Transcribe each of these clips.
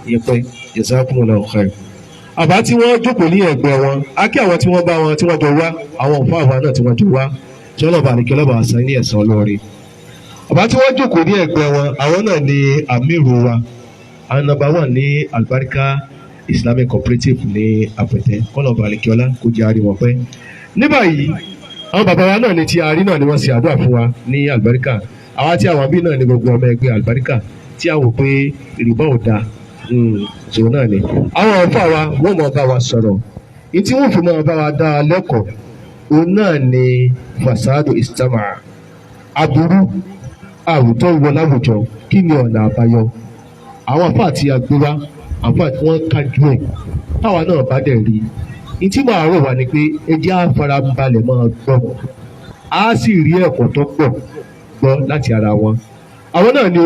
yín pẹ́. Jazakumullahu khair. Àbá tí wọ́n jókòó ní ẹ̀gbẹ́ wọn, á kí àwọn tí wọ́n bá wọn tí wọ́n jọ wá, àwọn òfò àwọn náà tí wọ́n jọ wá, tí wọ́n lọ́ba àlekẹ́ lọ́ba àṣà ní ẹ̀san olóore. Àbá tí wọ́n jókòó ní ẹ̀gbẹ́ wọn, àwọn náà ni àmírù wa, àwọn number one ní Albarika Islamic Cooperative ní Apẹ̀tẹ, kọ́nà ọba àlekẹ́ ọlá kó jẹ́ àárín wọn pẹ́. Ní báyìí, àwọn bàbá wa náà ni tí a rí náà ni wọ́n ṣe àdúrà fún wa ní Albarika. Àwa tí àwọn bí náà ni gbogbo ọmọ ẹgbẹ́ Albarika tí a wò pé ìrìbọn ò da ṣòro náà ni. Àwọn ọ̀fà wa wọ́n mọ̀ bá wa sọ̀rọ̀ ní tí wọ́n fi mọ̀ bá wa dá a lẹ́kọ̀ọ́, òun náà ni fasadu istama, aburú àwùjọ wọ láwùjọ, kí ni ọ̀nà àbáyọ? Àwọn àfà àti agbéwá àfà tí wọ́n kájú ẹ̀ táwa náà bá dẹ̀ rí i ní tí màá rọ̀ wá ni pé ẹ jẹ́ á farabalẹ̀ máa gbọ́, á sì rí ẹ̀kọ́ tó pọ̀ gbọ́ láti ara wọn. Àwọn náà ni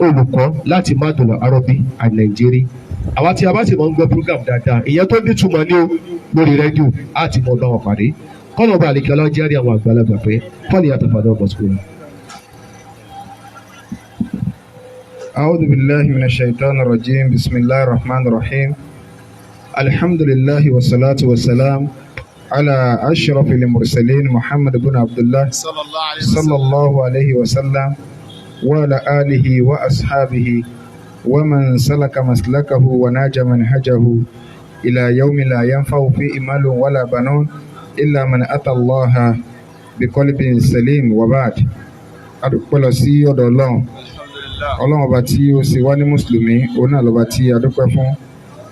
olùkọ́ láti Madula Arabi and Nàìjíríà. Àwa tí a bá sì máa ń gbọ́ program dáadáa, ìyẹn tó nítumọ̀ ní o lórí rédíò, á ti mọ bá wọn pàdé. Kọ́nà ọba àlekẹ́ ọlọ́jẹ́ rí àwọn àgbàlagbà pé fọ́ọ̀lì àtàfàdà ọmọ sukùl. أعوذ بالله من الشيطان الرجيم. بسم الله الرحمن الرحيم. الحمد لله والصلاة والسلام على أشرف المرسلين محمد بن عبد الله صلى الله عليه وسلم وعلى آله وأصحابه ومن سلك مسلكه وناج منهجه إلى يوم لا ينفع فيه مال ولا بنون إلا من أتى الله بقلب سليم. وبعد، أدوكو sí ọ̀dọ̀ Ọlọ́run. Ọlọ́run ọba tí ó ṣe wá ní mùsùlùmí, òun náà lọ́ba tí a dúpẹ́ fún.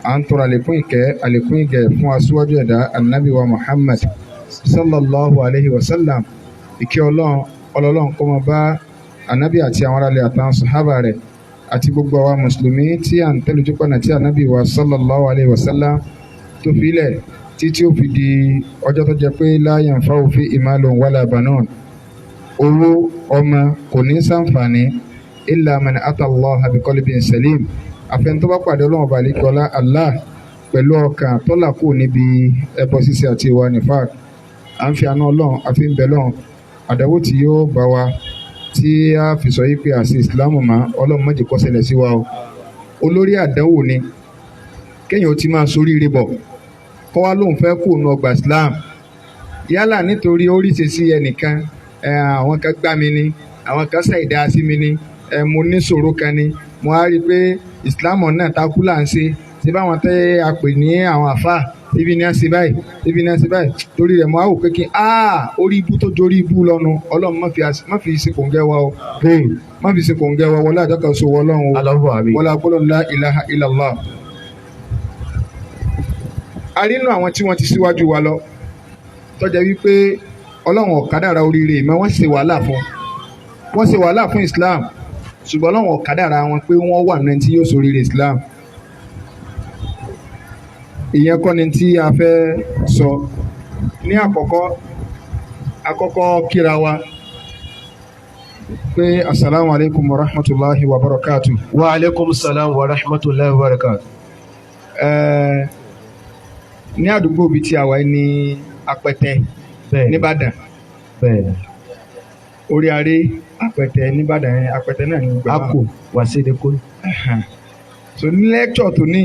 À ń tọrọ àlékún ìkẹ́, àlékún ìgẹ̀ fún aṣíwájú ẹ̀dá, anabi wa Muhammad sallallahu alayhi wa sallam. Ìkẹ́ Ọlọ́run, ọlọ́run kó máa bá anabi àti àwọn aráàlú àtàwọn sàhábà rẹ̀ àti gbogbo àwa mùsùlùmí tí à ń tẹ̀lé ojú pọ̀nà tí anabi wa sallallahu alayhi wa sallam tó filẹ̀ títí ó fi di ọjọ́ tó jẹ́ pé la yanfa'u fihi malun wala banun, owó ọmọ kò ní ṣàǹfààní, illa man ata Allah bi qalbin salim, àfẹn tó bá pàdé Ọlọ́run balikọ́lá Allah pẹ̀lú ọkàn tọ́lá kù níbi ẹbọ ṣíṣe àti ìwà nifaq. À ń fi àánú Ọlọ́run àfi ń bẹ lọ́run, àdánwò tí yóò bá wa tí a fi sọ yìí pé àṣì ìsìlámù mọ́, Ọlọ́run má jẹ́ kó ṣẹlẹ̀ sí wa o. Olórí àdánwò ni kéèyàn ó ti máa soríire bọ̀ kọ́ wá lóun fẹ́ kó nu ọgbà Islam, yálà nítorí oríṣi sí ẹnìkan, àwọn kan gbá mi ni, àwọn kan ṣàìdá sí mi ni, mo ní ṣòro kan ni, mo á rí i pé Islam náà takú là ń ṣe ṣé báwọn tẹ́ a pè ní àwọn àfa síbi ní a ṣe báyìí, síbi ní a ṣe báyìí, torí rẹ̀ mo á wò pé kí orí ibú tó jorí ibú lọ́nu. Ọlọ́run má fi ṣe kòǹgẹ́ wa o, má fi ṣe kòǹgẹ́ wa, wọlé àjọkọ̀ sọ wọ Ọlọ́run o, wọlé agbọ́dọ̀ la ilaha illallah. A rí inú àwọn tí wọ́n ti síwájú wa lọ tó jẹ́ wípé Ọlọ́run ò kádàrá oríire ìmọ̀, wọ́n ṣe wàhálà fún, wọ́n ṣe wàhálà fún Islam, ṣùgbọ́n Ọlọ́run ò kádàrá wọn pé wọ́n wà nínú tí yóò ṣoríire Islam. Ìyẹn kọ́ ni tí a fẹ́ sọ ní àkọ́kọ́. Àkọ́kọ́ kíra wa pé asalaamu alaykum wa rahmatulahi wa barakatu. Wa aleykum salaam wa rahmatulahi wa barakatu. Ní àdúgbò bíi tí a wà ní Apẹtẹ nìbàdàn, orí aré Apẹtẹ nìbàdàn, Apẹtẹ náà ní gbogbo àwọn. Akko wàsídẹ̀kọ́. So ní lẹ́kṣọ̀ tó ní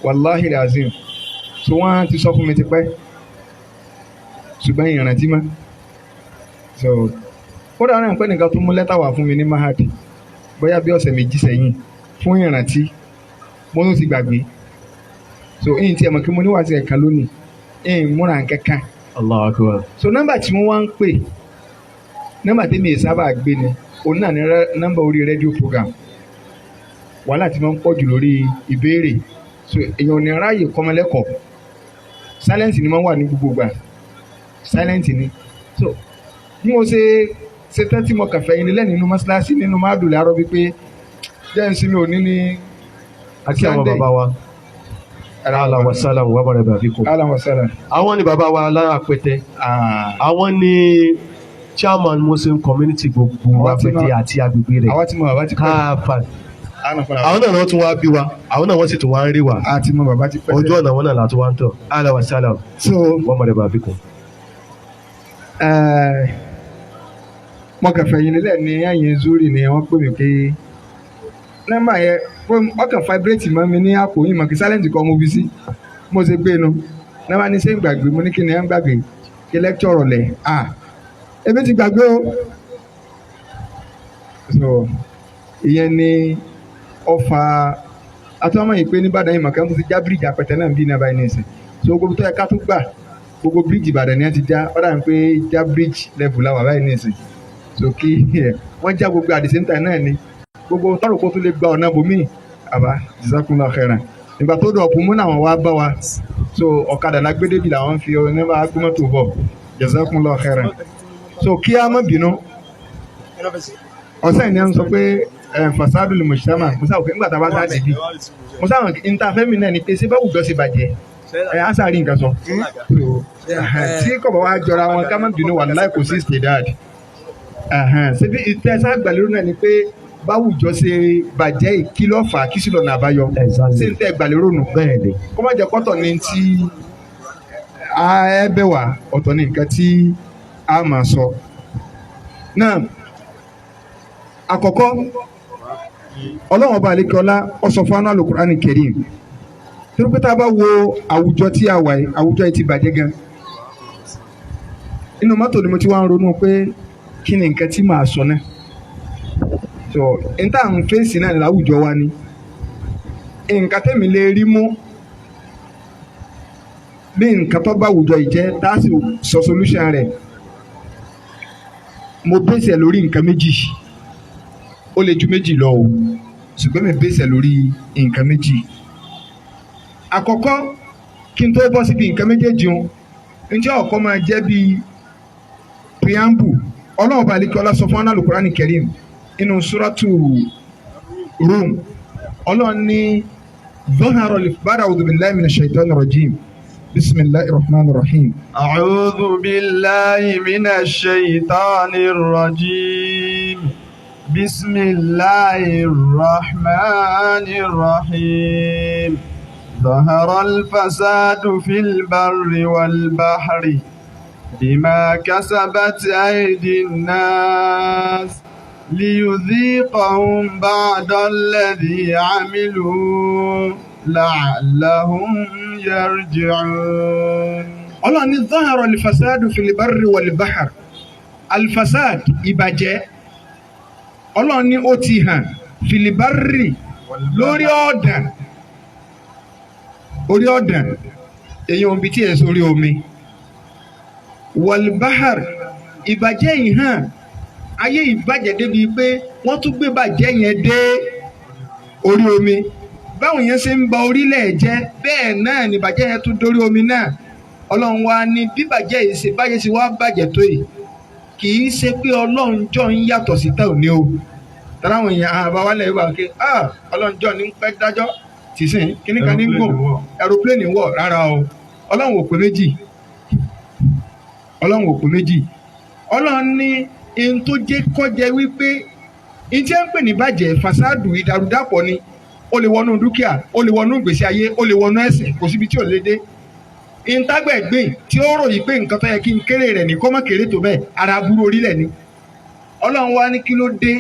wàláhì azim, so wọ́n ti sọ fún mi tipẹ́ ṣùgbọ́n ìrántí mọ́. So kódà náà pẹ́ nìkan tó mú lẹ́tà wá fún mi ní mahad bóyá bí ọ̀sẹ̀ méjì sẹ́yìn fún ìrántí, mo tún ti gbàgbé. So ìyìn tí ẹ mọ̀ kí mo níwájú ẹ̀kan lónìí, ìyìn múra nǹkankan. Allahu Akbar. So nọ́mbà tí wọ́n wá ń pè, nọ́mbà tí mi sábà gbé ni òun náà ní nọ́mbà orí rédíò program, wàhálà tí wọ́n ń pọ̀ jù lórí ìbéèrè. So èèyàn ò ní ráàyè kọ́mọlẹ́kọ̀ọ́, silence ni wọ́n wà ní gbogbo ìgbà, silence ni. So bí mo ṣe ṣe tán tí mo kàn fẹ̀yìn lẹ́nu nínú mọ́ṣáláṣí nínú mádùlẹ̀ arọ́ bíi pé jẹ́ ń sinmi òní ní àti àwọn bàbá wa Ahlan wa sahlan wa marhaban bikum. Ahlan wa sahlan. Àwọn ni bàbá wa alára Apẹtẹ, àwọn ni chairman Muslim community gbogbo Apẹtẹ àti agbègbè rẹ̀. Àwọn tí mo bàbá ti pẹ́. Káfà. Àwọn náà wọ́n tún wá bí wa, àwọn náà wọ́n sì tún wá ń rí wa. Àti mo bàbá ti pẹ́. Ojú ọ̀nà wọn náà látún wá ń tọ̀. Ahlan wa sahlan wa marhaban bikum. Mo kàn fẹ̀yìn lélẹ̀ ní ẹ̀yìn zuri ni wọ́n pè mí pé nọ́mbà yẹn Fóònù ọkàn vibrate mọ́ mi ní àpò yìí mọ̀ kí silent kọ́ mo fi sí. Mo ṣe gbé nu. Náà bá ní ṣé ń gbàgbé, mo ní kí ni ẹ ń gbàgbé? Kí lecture rọ̀lẹ́. Ah, èmi ti gbàgbé o. So ìyẹn ni ọfà atọ́mọ̀ yìí pé nìbàdàn yìí mọ̀kàn tó ti já bíríìjì àpẹtẹ náà bí ní abáyé ní ìsìn. So gbogbo tó yẹ ká tó gbà, gbogbo bíríìjì Ìbàdàn ni wọ́n ti já, ọ̀dà ń pé já bíríìjì level làwà báyìí ní ìsìn. So kí wọ́n já gbogbo at the same time náà ni gbogbo tọ́rọ̀ kó tún lè gba ọ̀nà bòmíì àbá jazakumullahu khairan. Ìgbà tó dọ̀ ọ̀pọ̀ mú náà wá bá wa. So ọ̀kadà la gbé débi làwọn fi ọ̀nà bá gbé mọ́tò bọ̀, jazakumullahu khairan. So kí á má bínú. Ọ̀sẹ̀ ni a ń sọ pé fasadu lè mọ̀ṣámà musa òkè ńgbà tá a bá sá dìbì musa àwọn ntàfẹ́mi náà ni pé ṣé báwùjọ ṣe bàjẹ́ ẹ á sáré nǹkan sọ. Tí kò bá wá jọra wọn ká má bínú, wallahi kò sí istidad. Ṣebí ìtẹ́sà gbàlérò náà ni pé báwùjọ ṣe bàjẹ́ ìkìlọ̀ fà kí sì lọ́nà àbáyọ. Ṣé ń tẹ́ gbàlérò nù? Bẹ́ẹ̀ ni. Kó má jẹ́ pọ́tọ̀ ní ti ẹ bẹ̀ wá, ọ̀tọ̀ ní nǹkan tí a máa sọ. Náà àkọ́kọ́, Ọlọ́run ọba àlekọ́lá ó sọ fún Al-Qur'ani Karim. Torí pé tá a bá wo àwùjọ tí a wà yìí, àwùjọ yìí ti bàjẹ́ gan. Inú mọ́tò ni mo ti wá ń ronú pé kí ni nǹkan tí màá sọ náà. So n tá à ń fèsì náà láwùjọ wa ni. Nǹkan tẹ́mi lè rí mú bí nǹkan tó bá àwùjọ yìí jẹ́ tá a sì sọ solution rẹ̀. Mo bèsè lórí nǹkan méjì. Ó lè ju méjì lọ o, ṣùgbọ́n mi bèsè lórí nǹkan méjì. Àkọ́kọ́, kí n tó bọ́ síbi nǹkan méjèèjì o, ǹjẹ́ ọ̀kọ́ máa jẹ́ bí preamble. Ọlọ́run bá alikẹ́ ọlá sọ fún Al-Qur'ani Karim inú suratu Rum. Ọlọ́run ní dhahara ba'da a'udhu billahi minash shaitani rajim. Bismillahir rahmanir rahim. A'udhu billahi minash shaitanir rajim. Bismillahir rahmanir rahim. ظهر الفساد في البر والبحر بما كسبت أيدي الناس ليذيقهم بعض الذي عملوا لعلهم يرجعون. Ọlọ́run ní ظهر الفساد في البر والبحر. Alfasad ìbàjẹ́, Ọlọ́run ní ó ti hàn filibarri lórí ọ̀dàn, orí ọ̀dàn èyí ohun bí tí ẹ̀ sórí omi, wàlbáhàr ìbàjẹ́ yìí hàn, ayé ìbàjẹ́ débi pé wọ́n tún gbé bàjẹ́ yẹn dé orí omi. Báwọn yẹn ṣe ń ba orílẹ̀ jẹ́ bẹ́ẹ̀ náà ni ìbàjẹ́ yẹn tún dórí omi náà. Ọlọ́run wa ní bí bàjẹ́ yìí ṣe báyé ṣe wá bàjẹ́ tó yìí, kì í ṣe pé Ọlọ́run jọ ń yàtọ̀ sí tá ò ní o. Tàrà àwọn èèyàn àbáwálẹ̀ yóò bá ké Ọlọ́run jọ ní pẹ́ dájọ́ tìsín kíní kan ní gùn aeroplane wọ̀, rárá o. Ọlọ́run ò pé méjì, Ọlọ́run ò pé méjì. Ọlọ́run ní ihun tó jẹ́ kọ́jẹ́ wípé ihun tí ẹ ń pè ní bàjẹ́ fasádù ìdàrúdàpọ̀ ni. Ó lè wọnú dúkìá, ó lè wọnú ìgbésí ayé, ó lè wọnú ẹ̀sìn, kò síbi tí ò lè dé. Ìtagbẹ̀gbìn tí ó ròyìn pé nǹkan tó yẹ kí n kéré rẹ̀ ní kọ́mọ́ kéré tó bẹ́ẹ̀, ara burú orílẹ̀ ni. Ọlọ́run wá ní kí ló dé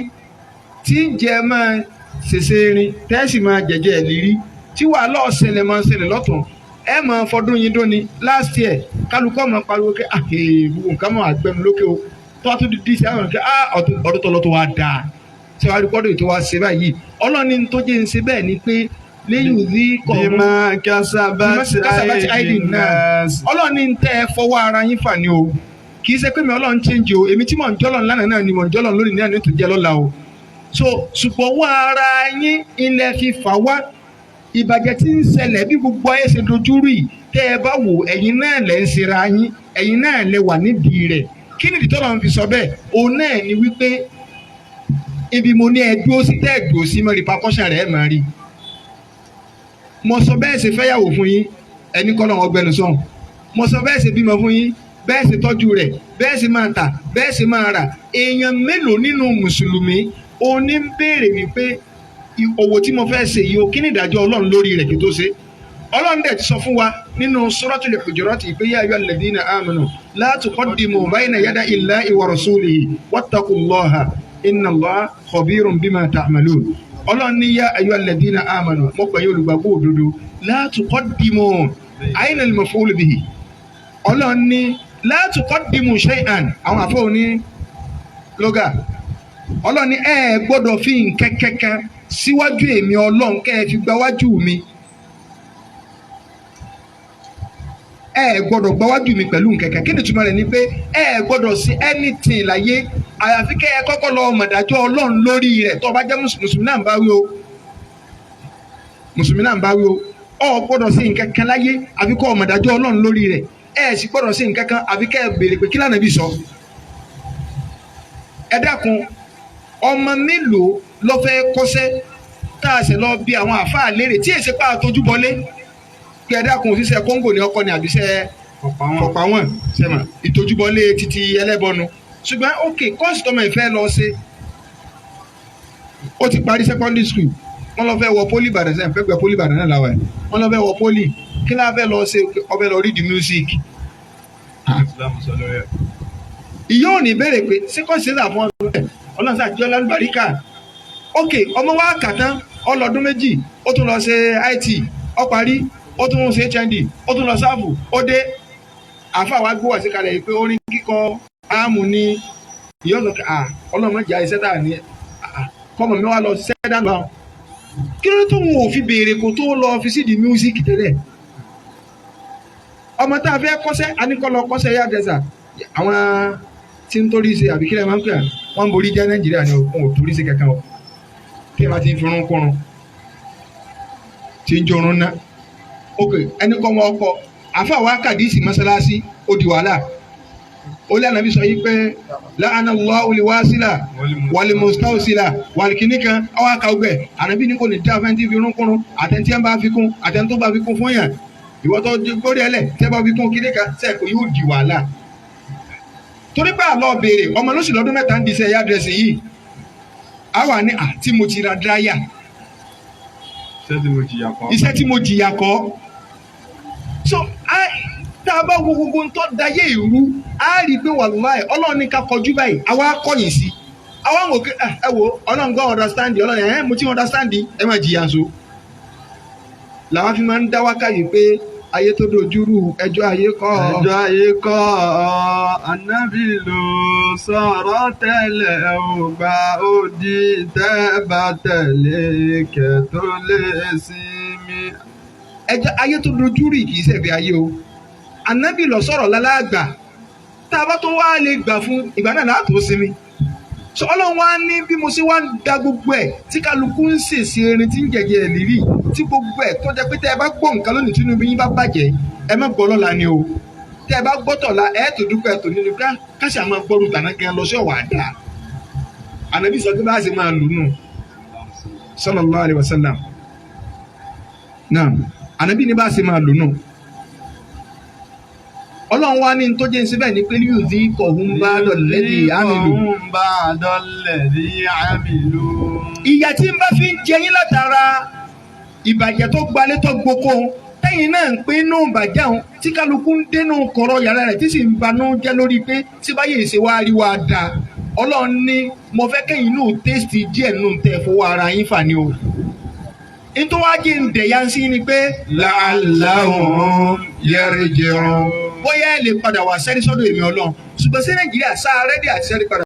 tí ń jẹ máa ṣèṣe rin tẹ́sí máa jẹ̀jẹ̀ lírí tí wàhálà ọ̀sẹ̀lẹ̀ máa ń ṣẹlẹ̀ lọ́tún, ẹ máa fọdún yín dóni. Last year kálukọ́ máa pariwo pé gbogbo nǹkan máa gbẹnu lókè o, tó wá tún di díìsì àwọn ọ̀rẹ́ ọdún tó lọ tó wá dáa ṣé wàá rí kọ́dọ̀ tó wá ṣe báyìí. Ọlọ́run ní tó jẹ́ ń ṣe bẹ́ẹ̀ ni pé lẹ́yìn òdì kọ̀ bima kasabat aydin nas. Ọlọ́run ní tẹ́ ẹ fọwọ́ ara yín fà ní o, kì í ṣe pé mi Ọlọ́run change o, èmi tí mò ń jọ́lọ́run lánàá náà ni mò ń jọ́lọ́run lónìí náà ní tó jẹ́ lọ́la o. So ṣùgbọ́n wọ́n ara yín ilẹ̀ fi fà wá. Ìbàjẹ́ tí ń ṣẹlẹ̀ bí gbogbo ayé ṣe dojúrú yìí, tẹ́ ẹ bá wò ẹ̀yin náà lẹ̀ ń ṣera yín, ẹ̀yin náà lẹ wà nídìí rẹ̀. Kí nìdí tọ́lọ́run fi sọ bẹ́ẹ̀? Òun náà ni wípé ibi mo ní ẹ dúró sí tẹ́ ẹ dúró sí mọ́ repercussion rẹ̀ máa rí. Mo sọ bẹ́ẹ̀ ṣe fẹ́yàwó fún yín, ẹni kọ́ lọ́wọ́ gbẹnu sọ̀hún. Mo sọ bẹ́ẹ̀ ṣe bímọ fún yín, bẹ́ẹ̀ ṣe tọ́jú rẹ̀, bẹ́ẹ̀ ṣe máa tà, bẹ́ẹ̀ ṣe máa rà. Èèyàn mélòó nínú mùsùlùmí òní ń béèrè wípé òwò tí mo fẹ́ ṣe yìí o, kí ni ìdájọ́ Ọlọ́run lórí rẹ̀ kí tó ṣe? Ọlọ́run dẹ̀ ti sọ fún wa nínú Suratul Hujurat pé yā ayyuhalladhīna āmanū lā tuqaddimū bayna yaday Illāhi wa rasūlihi wattaqullāha inna Allāha khabīrun bimā ta'malūn. Ọlọ́run ní yá ayọ́ alladhina amanu, mo pè yín olùgbàgbọ́ òdodo, la tuqaddimu ayna al-maf'ul bihi. Ọlọ́run ní la tuqaddimu shay'an, àwọn àfọwọ́ ní lọ́gà. Ọlọ́run ní ẹ gbọ́dọ̀ fi nǹkan kankan síwájú èmi Ọlọ́run kẹ́ ẹ fi gbáwájú mi. Ẹ gbọ́dọ̀ gbáwájú mi pẹ̀lú nǹkan kan. Kí ni ìtumọ̀ rẹ̀ ni pé ẹ gbọ́dọ̀ sí anything láyé àyàfi kẹ́ ẹ kọ́kọ́ lọ mọ̀dájọ́ Ọlọ́run lórí rẹ̀. Tó o bá jẹ́ mùsùlùmí náà ń bá wí o, mùsùlùmí náà ń bá wí o, ọ gbọ́dọ̀ sí nǹkan kan láyé àfi kọ́ mọ̀dájọ́ Ọlọ́run lórí rẹ̀. Ẹ sì gbọ́dọ̀ sí nǹkan kan àfi kẹ́ ẹ béèrè pé kí lànà bí sọ. Ẹ dákun, ọmọ mélòó ló fẹ́ kọ́ṣẹ́ tá a sì lọ bí àwọn àfáà léèrè tí èsì pa àtọ́jú bọlé pé ẹ dákun, òṣìṣẹ́ Kóńgò ní ọkọ ni àbíṣẹ́ fọ̀pá wọn sẹ́mà ìtọ́júbọlé títí ẹlẹ́bọnu. Ṣùgbọ́n ok, kọ́ọ̀sì tọmọ ìfẹ́ lọ ṣe, ó ti parí secondary school, wọ́n lọ fẹ́ wọ poli Ìbàdàn, sẹ́yìn fẹ́ gbẹ poli Ìbàdàn náà làwọn ẹ̀, wọ́n lọ fẹ́ wọ poli, kí láà fẹ́ lọ ṣe? Ọbẹ̀ lọ read music. Ìyá ò ní béèrè pé ṣé kọ́ọ̀sì ṣe fún ọ Ọlọ́run ṣàjọ lálùbáríkà. Ok, ọmọ wa kà tán ọlọ́dún méjì, ó tún lọ ṣe IT, ó parí, ó tún ṣe HND, ó tún lọ sáàfù, ó dé. Àfa wa gbé wá sí kalẹ̀ yìí pé orin kíkọ áàmù ni ìyá ọ̀sán kà á Ọlọ́run mọ̀jà iṣẹ́ tà ní kọ́mọ mi wá lọ ṣiṣẹ́ dànù àwọn. Kí ló tó wọn ò fi béèrè kó tó lọ fi sídìí mísíkì tẹ́lẹ̀? Ọmọ tá a fẹ́ kọ́ṣẹ́ aníkọ́ lọ kọ́ṣẹ́ yá dẹ́sà, àwọn tí ń torí ṣe àbí kílẹ̀ máa ń pè à wọ́n ń borí jẹ́ Nàìjíríà ni òun ò torí ṣe kankan o, tí ẹ bá ti ń fi irun kúrun tí ń jorun ná. Ok, ẹni kọ́ wọn ọkọ àfa wa kàdísì mọ́sálásí ó di wàhálà. Ó lé ànábì sọ yìí pé la'ana Allahu al-wasila wal-mustawsila wal-kìnnìkan ọwọ́ àkàwé ànábì ní kò ní dá fẹ́ntì fi irun kúrun àtẹ̀ntì ẹ̀ ń bá fi kún àtẹ̀ntì tó bá fi kún fún yàn ìwọ tó gbórí ẹlẹ̀ tẹ́ bá fi kún kìnnìkan sẹ́ẹ̀kọ́ yóò di wàhálà. Torí pé àlọ́ béèrè ọmọ lóṣù lọ́dún mẹ́ta ń di iṣẹ́ yá dírẹ́sì yìí a wà ní àti mo ti ra dráyà iṣẹ́ tí mo jìyà kọ́. So tá a bá wo gbogbo ń tọ́ dayé ìrú a rí i pé wàláì Ọlọ́run ní ká kọjú báyìí àwa kọ̀yìn sí àwa ń wò pé ẹ wo Ọlọ́run gbọ́ understand Ọlọ́run ẹ̀ mo ti understand ẹ má jìyà so. Làwọn fi máa ń dá wákà yìí pé ayé tó dojúrú ẹjọ́ ayé kọ́. Ẹjọ́ ayé kọ́, Ànábì ló sọ̀rọ̀ tẹ́lẹ̀ ò gbà ó di tẹ́ bá tẹ̀lé kẹ́ tó lè sinmi. Ẹjọ́ ayé tó dojúrú kì í ṣẹ̀bi ayé o. Ànábì ló sọ̀rọ̀ lálágbà tá a bá tó wá lè gbà fún ìgbà náà látò sinmi. Sọ Ọlọ́run wá ní bí mo ṣe wá ń da gbogbo ẹ̀ tí kálukú ń ṣèṣe erin tí ń jẹ̀jẹ̀ ìlérí tí gbogbo ẹ̀ tó jẹ́ pé tẹ́ ẹ bá gbọ́ nǹkan lónìí tí inú yín bá bàjẹ́ ẹ má gbọ́ lọ́la ni o. Tẹ́ ẹ bá gbọ́ tọ̀la ẹ tó dúpẹ́ tó nínú ká káṣí àmọ́ gbọ́rù tàná gan lọ sí ọ̀wà àdá. Ànábì sọ pé bá a ṣe máa lù nù sallallahu alaihi wasallam. Náà Ànábì ní bá a ṣe máa lù nù. Ọlọ́run wá ní tó jẹ́ ń síbẹ̀ ní pé yóò di kọ̀ọ̀hún bá dọ̀lẹ́dì àmìlú. Ìyà tí ń bá fi ń jẹ yín látara ìbàjẹ́ tó gbalé tó gboko tẹ́yìn náà ń pín inú ìbàjẹ́ òun tí kálukú ń dénú kọ̀rọ̀ yàrá rẹ̀ tí sì ń banú jẹ́ lórí pé tí báyìí ṣe wá rí wa da. Ọlọ́run ní mo fẹ́ kẹ́yìn náà tẹ́sítì díẹ̀ nù tẹ́ fowó ara yín fà ní o. Nítorí wá jẹ́ ń dẹ̀yà sí ni pé la'allahum yarji'un. Bóyá ẹ lè padà wá sẹ́rí sọ́dọ̀ èmi Ọlọ́run, ṣùgbọ́n sí Nàìjíríà sáà rẹ́dí àti sẹ́rí padà.